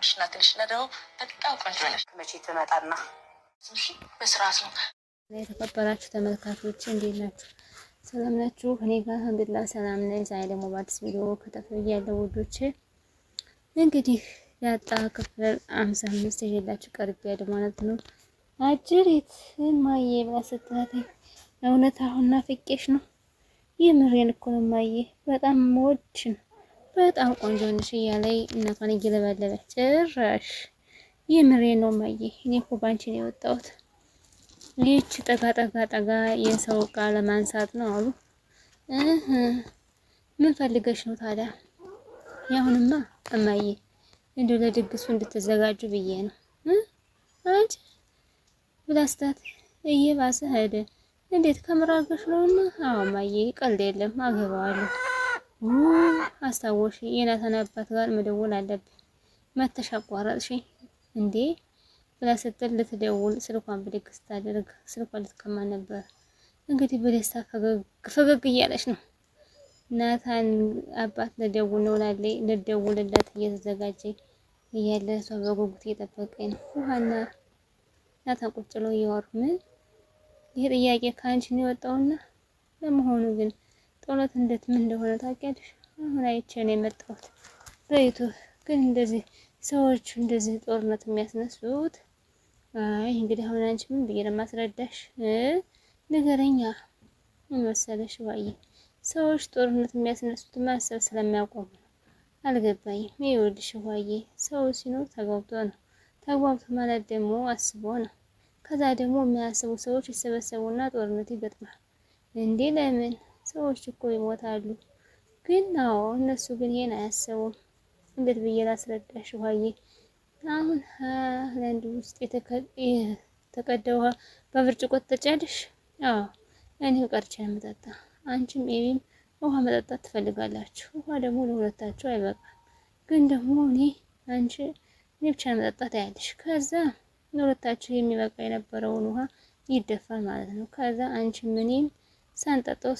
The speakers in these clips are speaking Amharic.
የምወድሽ እናት ነሽ እና ደግሞ በጣም ቆንጆ ነሽ። መቼ ትመጣና እሺ፣ በስርዓት ነው። የተከበራችሁ ተመልካቾች እንዴት ናችሁ? ሰላም ናችሁ? እኔ ጋር አልሐምዱሊላህ ሰላም ነኝ። ዛሬ ደግሞ በአዲስ ቪዲዮ ከተፍ ብያለሁ ውዶቼ። እንግዲህ ያጣ ክፍል 55 ይዤላችሁ ቀርቤያለሁ ማለት ነው። አጅሬት እማዬ ብላ ስትላት እውነት አሁን ናፍቄሽ ነው። የምሬን እኮ ነው እማዬ፣ በጣም ወድሽ ነው፣ በጣም ቆንጆ ነሽ እያለኝ እናቷን እየለበለበች ጭራሽ የምሬን ነው እማዬ፣ እኔ እኮ ባንቺ ነው የወጣሁት። ይህች ጠጋ ጠጋ ጠጋ የሰው እቃ ለማንሳት ነው አሉ። እህ ምን ፈልገሽ ነው ታዲያ? ያሁንማ እማዬ እንዲሁ ለድግሱ እንድትዘጋጁ ብዬ ነው አንቺ ብላስታት እየባሰ ሄደ። እንዴት ከምራገሽ ነውና? አዎ እማዬ፣ ቀልድ የለም አገባዋለሁ። አስታወሽ፣ የናታን አባት ጋር መደወል አለብኝ። መተሽ አቋረጥሽ እንዴ ብላ ስትል ልትደውል ስልኳን ብድግ ስታደርግ ስልኳን ልትቀማ ነበር። እንግዲህ በደስታ ፈገግ ፈገግ እያለች ነው። ናታን አባት ልደውል ነው ላለይ ልደውልለት እየተዘጋጀ እያለ እሷ በጉጉት እየጠበቀኝ ነው። ውሃና ናታን ቁጭ ብለው እያወሩ ምን ይህ ጥያቄ ከአንቺ ነው የወጣውና፣ ለመሆኑ ግን ጦለት እንዴት ምን እንደሆነ ታውቂያለሽ? አሁን አይቼ ነው የመጣሁት በይቱ ግን እንደዚህ ሰዎቹ እንደዚህ ጦርነት የሚያስነሱት፣ አይ እንግዲህ አሁን አንቺ ምን ብዬ ለማስረዳሽ ንገረኛ። ምን መሰለሽ ዋዬ፣ ሰዎች ጦርነት የሚያስነሱት ማሰብ ስለሚያቆሙ ነው። አልገባኝም። ይኸውልሽ ዋዬ፣ ሰው ሲኖር ተጓብቶ ነው። ተጓብቶ ማለት ደግሞ አስቦ ነው። ከዛ ደግሞ የሚያስቡ ሰዎች ይሰበሰቡና ጦርነት ይገጥማል። እንዴ ለምን? ሰዎች እኮ ይሞታሉ። ግን አዎ እነሱ ግን ይሄን አያስቡም። እንዴት ብዬ ላስረዳሽ ውሃዬ? አሁን ሃይላንድ ውስጥ የተቀዳ ውሃ በብርጭቆ ትጠጫለሽ? አዎ እኔ ቀርቼ ነው የምጠጣ። አንቺም ኤቢም ውሃ መጠጣት ትፈልጋላችሁ። ውሃ ደግሞ ለሁለታችሁ አይበቃም። ግን ደግሞ እኔ አንቺ እኔ ብቻ መጠጣት ያለሽ፣ ከዛ ለሁለታችሁ የሚበቃ የነበረውን ውሃ ይደፋል ማለት ነው። ከዛ አንቺም እኔም ሳንጠጣው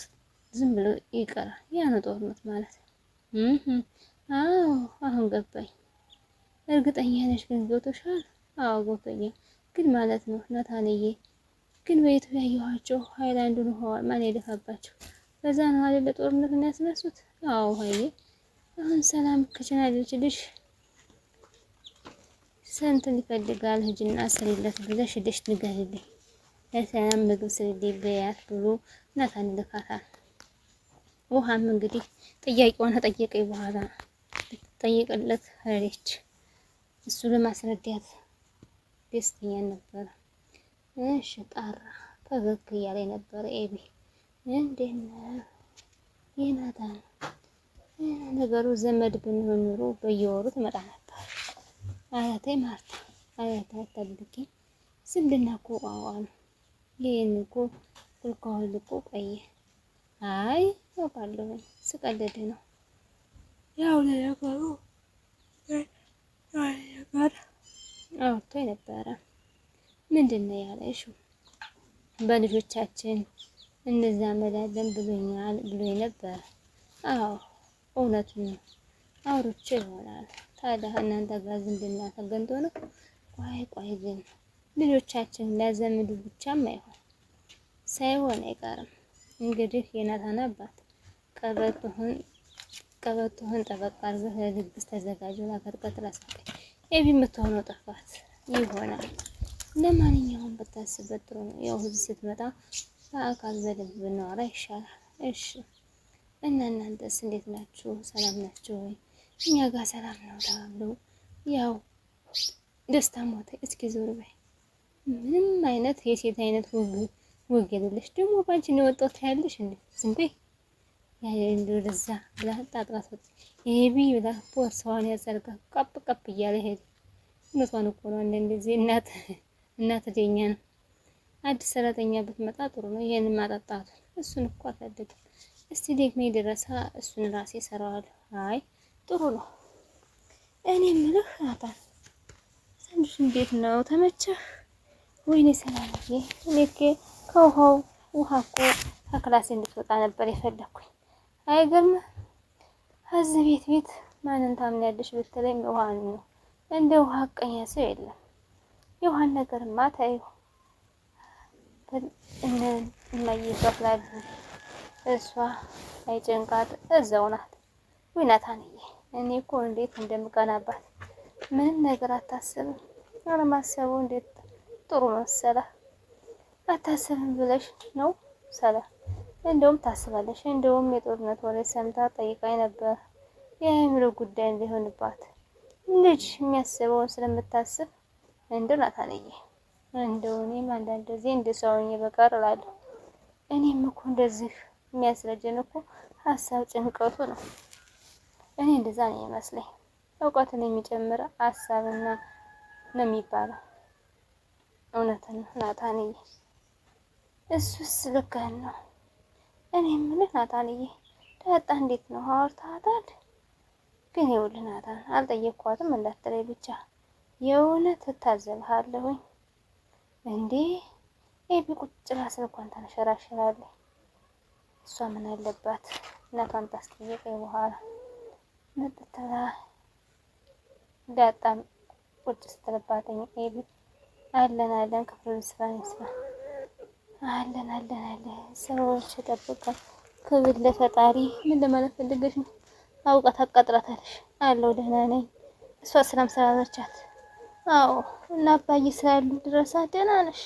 ዝም ብሎ ይቀራል። ያ ነው ጦርነት ማለት ነው። አዎ አሁን ገባኝ። እርግጠኛ ነሽ ግን ገብቶሻል? አዎ ገብቶኛል። ግን ማለት ነው ናታንዬ፣ ግን በየቱ ያየኋቸው ሃይላንዱን ውሃ ማን የደፋባቸው? በዛ ነው አይደለ ጦርነቱን ያስነሱት? አዎ ውሃዬ፣ አሁን ሰላም ከቸናለችልሽ ስንትን ይፈልጋል ሂጂና ስሪለት ብለሽ ሂደሽ ንገሪልኝ። ለሰላም ምግብ ስሪልኝ በያት ብሎ ናታን ይልካታል። ውሃም እንግዲህ ጥያቄዋን ከጠየቀኝ በኋላ ልትጠይቅለት ሄደች። እሱ ለማስረዳት ደስተኛ ነበረ። እሺ ጣራ ፈገግ እያለ ነበረ። ኤቢ እንዴት ነህ የናታን ነገሩ ዘመድ ብንሆን ኑሮ በየወሩ ትመጣ ነበር። አያቴ ማርታ አያቴ አታድርጊ፣ ዝምድና እኮ ቋንቋ ነው። ይህን እኮ ኩልካሁን እኮ ቆየ። አይ ያውቃለሁ፣ ስቀልድ ነው። ያው ለነገሩ ነገር አውርቶ ነበረ። ምንድን ነው ያለሽ? በልጆቻችን እንዛመዳለን ብሎኛል ብሎ ነበረ። አዎ እውነቱን ነው፣ አውርቼ ይሆናል። ታዲያ እናንተ ጋር ዝምድና ተገንቶ ነው? ቆይ ቆይ ግን ልጆቻችን ላዘምዱ ብቻም አይሆን ሳይሆን አይቀርም። እንግዲህ የናታን አባት ቀበቶህን ቀበቶህን ጠበቅ አድርገህ ለድግስ ተዘጋጅ ብላ ቀጥቀጥ አሳቀኝ። ኤቢ የምትሆነው ጠፋት ይሆናል። ለማንኛውም ብታስበት ጥሩ ነው። ያው እዚህ ስትመጣ በአካል በደንብ ብናወራ ይሻላል። እሺ እና እናንተስ እንዴት ናችሁ? ሰላም ናችሁ ወይ? እኛ ጋር ሰላም ነው ተባብለው ያው ደስታ ሞተ። እስኪ ዞር በይ። ምንም አይነት የሴት አይነት ውግ ውግ የሌለሽ ደግሞ ባንቺ ነው የወጣው ታያለሽ እንዴ? ዝም በይ ወደዛ ብላ ጣጥራ ሰጥ ኤቢ ብላ ቦርሳዋን ያዘርጋ ቀብ ቀብ እያለ ሄደ። እውነቷን እኮ ነው። አንዳንድ ጊዜ እናት እናት ደኛ ነው። አዲስ ሰራተኛ ብትመጣ ጥሩ ነው። ይሄን ማጠጣቱ እሱን እኮ አልፈልግም። እስቲ ደግሜ የደረሰ እሱን ራሴ እሰራዋለሁ። አይ ጥሩ ነው። እኔ የምልህ ናታን ሳንዱች እንዴት ነው ተመቸህ? ወይኔ ሰላምዬ፣ እኔ እኮ ከውሃው ውሃ እኮ ከክላሴ እንድትወጣ ነበር የፈለኩኝ። አይገርምህ? እዚህ ቤት ቤት ማንን ታምኛለሽ ብትለኝ ውሃን ነው። እንደ ውሃ ሀቀኛ ሰው የለም። የውሃን ነገርማ ተይው። እማዬ ስላሉ እሷ አይጨንቃት እዛው ናት። ውይ ናታንዬ፣ እኔ እኮ እንዴት እንደምቀናባት ምንም ነገር አታስብም። አለማሰቡ እንዴት ጥሩ መሰለ። አታስብም ብለሽ ነው ሰላም? እንደውም ታስባለሽ። እንደውም የጦርነት ወሬ ሰምታ ጠይቃኝ ነበር። የአእምሮ ጉዳይ እንዳይሆንባት ልጅ የሚያስበውን ስለምታስብ እንደው ናታንዬ፣ እንደው እኔም አንዳንድ ጊዜ እንደ ሰውዬ በቀር እላለሁ። እኔም እኮ እንደዚህ የሚያስረጀን እኮ ሀሳብ ጭንቀቱ ነው። እኔ እንደዛ ነው የሚመስለኝ። እውቀትን የሚጨምር ሀሳብና ነው የሚባለው። እውነትን ነው ናታንዬ፣ እሱስ ልክህን ነው። እኔ የምልህ ናታንዬ፣ ዳጣ እንዴት ነው አውርተሃታል? ግን ይኸውልህ ናታን፣ አልጠየቅኳትም እንዳትለኝ ብቻ የእውነት እታዘብሃለሁኝ። እንዴ ኤቢ ቁጭ ብላ ስልኳን ታንሸራሽራለች። እሷ ምን አለባት እናቷን ታስጠየቀኝ በኋላ ምጥትላ ዳጣም ቁጭ ስትልባትኝ ኤቢ አለን አለን ክፍሉ ይስፋ ይስፋ አለን አለን አለን ሰዎች ጠብቀን ክብር ለፈጣሪ። ምን ለማለት ፈልገሽ ነው? አውቃ ታቃጥላታለሽ። አለው ደህና ነኝ። እሷ ሰላም ስላለቻት አዎ እና አባዬ ስላሉ ድረሳ ደህና ነሽ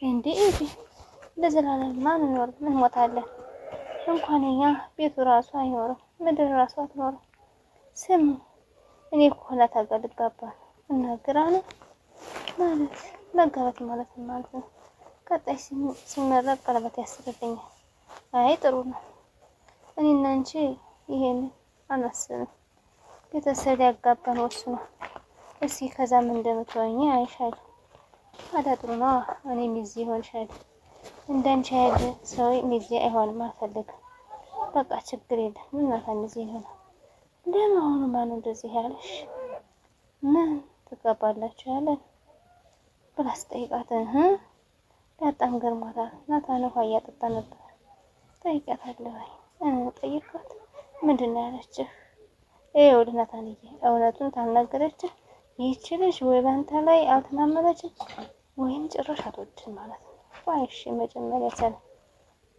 እንዴ? ኤቢ ለዘላለም ማን እንኖር እንሞታለን። እንኳን እኛ ቤቱ ራሱ አይኖርም፣ ምድር ራሱ አትኖርም። ስም እኔ እኮ እናታ ጋር ልጋባ ነው እና ግራ ነው ማለት መጋባት ማለት ማለት ነው። ቀጣይ ሲመረቅ ቀለበት ያስርልኛል። አይ ጥሩ ነው። እኔና አንቺ ይሄን አናስብም። ቤተሰብ ሊያጋባን ወስኗል። እስኪ ከዛ ምን እንደምትሆኚ አይሻለሁ። ታዲያ ጥሩ ነው። እኔ ሚዜ ይሆንሻለሁ። እንዳንቺ ያለ ሰው ሚዜ አይሆንም፣ አልፈልግም። በቃ ችግር የለም። እናታ ሚዜ ይሆናል። ለመሆኑ ማነው እንደዚህ ያለሽ? ምን ትጋባላችሁ ያለን ብላ ስጠይቃት በጣም ገርሟታል። ናታን ውሃ እያጠጣ ነበር። ጠይቂያታለሁ። ጠይቃት ምንድን ነው ያለችህ? ይኸውልህ ናታንዬ፣ እውነቱን ታልነገረችህ ይህች ልጅ ወይ በአንተ ላይ አልተማመነችም ወይም ጭራሽ አትወድም ማለት ነው። እሺ መጀመሪያ ሰለ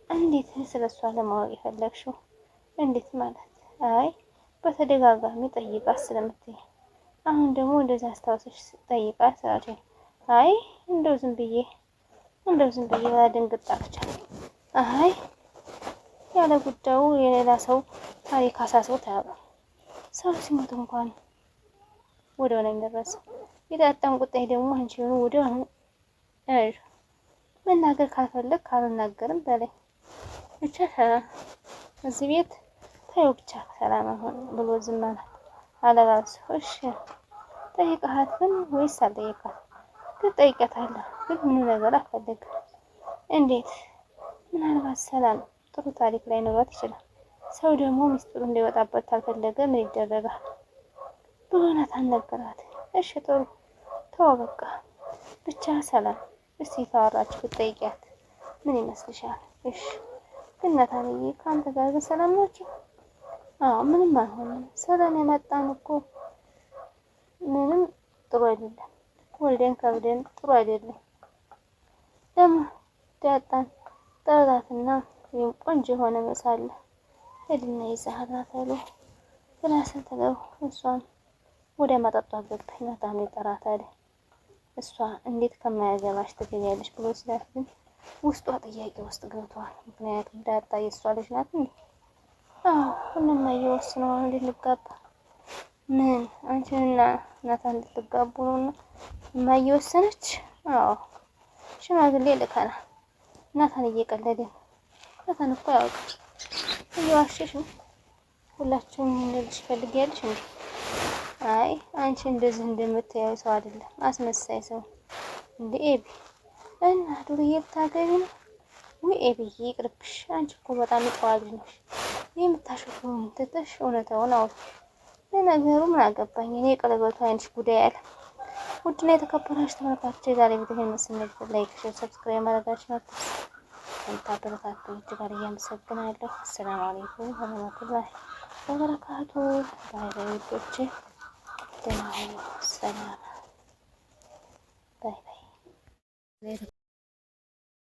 እንዴት ስለ እሷ ለማወቅ የፈለግሽው? እንዴት ማለት? አይ በተደጋጋሚ ጠይቃት ስለምትይ አሁን ደግሞ እንደዚህ አስታውሰሽ ጠይቃት ስላለችኝ አይ እንደው ዝም ብዬ እንደው ዝም ብዬ ድንግጥ አለች። አይ ያለ ጉዳዩ የሌላ ሰው ታሪክ አሳስቦት አያውቅም። ሰው ሲሞት እንኳን ወዲያው ነው የሚረሳው። የዳጣም ቁጣይ ደግሞ አንቺ ሆኖ ወዲያው ነው መናገር ካልፈለግ ካልናገርም በላይ ብቻ ሰላም እዚህ ቤት ታየው ብቻ ሰላም አሁን ብሎ ዝም አላት። አለባብሶ እሺ ጠይቀሃት ግን ወይስ አልጠየቃት? ግን ጠይቀታለሁ፣ ግን ምንም ነገር አልፈልግም። እንዴት? ምናልባት ሰላም ጥሩ ታሪክ ላይ ኖሯት ይችላል። ሰው ደግሞ ሚስጥሩ እንዲወጣበት ካልፈለገ ምን ይደረጋል ብሎ ናታን ነገራት። እሺ ጥሩ ተወው በቃ ብቻ ሰላም እስቲ ካወራችሁ ብትጠይቂያት ምን ይመስልሻል? እሺ ግን ናታንዬ ከአንተ ጋር ግን ሰላም ናቸው? አዎ ምንም አልሆንም። ሰላም የመጣን እኮ ምንም ጥሩ አይደለም። ወልደን ከብደን ጥሩ አይደለም። ደግሞ ዳጣን ጠራትና ቆንጆ የሆነ መሳለ ሂድና ይዘሃት ና ተብሎ ብላ ስትለው እሷም ወደ መጠጧ ገባች። ናታን ይጠራታል። እሷ እንዴት ከማያገባሽ ትገኛለች ብሎ ሲላት ግን ውስጧ ጥያቄ ውስጥ ገብቷል። ምክንያቱም ዳጣ የእሷ ልጅ ናት እንዴ? አዎ ሁሉም እየወስነዋል እንድንጋባ ምን አንቺንና ናታን እንድትጋቡ ነውና እማዬ ወሰነች። አዎ ሽማግሌ ልከናል። ናታን እየቀለደ ነው። ናታን እኮ ያውቃል። እየዋሸሽ ነው። ሁላችሁም ልጅ ፈልጊያለሽ እንዴ? አይ አንቺ እንደዚህ እንደምታየው ሰው አይደለም፣ አስመሳይ ሰው እንደ ኤቢ እና ዱርዬ ብታገቢ ነው ወይ? ኤቢዬ ይቅርብሽ። አንቺ እኮ በጣም የጨዋ ልጅ ነሽ። የምታሾፊውን ትተሽ እውነታውን አውሪ። ለነገሩ ምን አገባኝ እኔ የቀለበቱ አይንሽ ጉዳይ አለ። ውድና የተከበራችሁ ተመልካቾች የዛሬ ቪዲዮ ይህን ይመስል ነበር። like፣ share፣ subscribe ማድረጋችሁን አትርሱ። የምታበረታቱኝ እጅግ አድርጌ አመሰግናለሁ። አሰላሙ አለይኩም ወረህመቱላሂ ወበረካቱ። bye bye ውዶቼ፣ ደህና ሁኑ። ሰላም። Bye bye።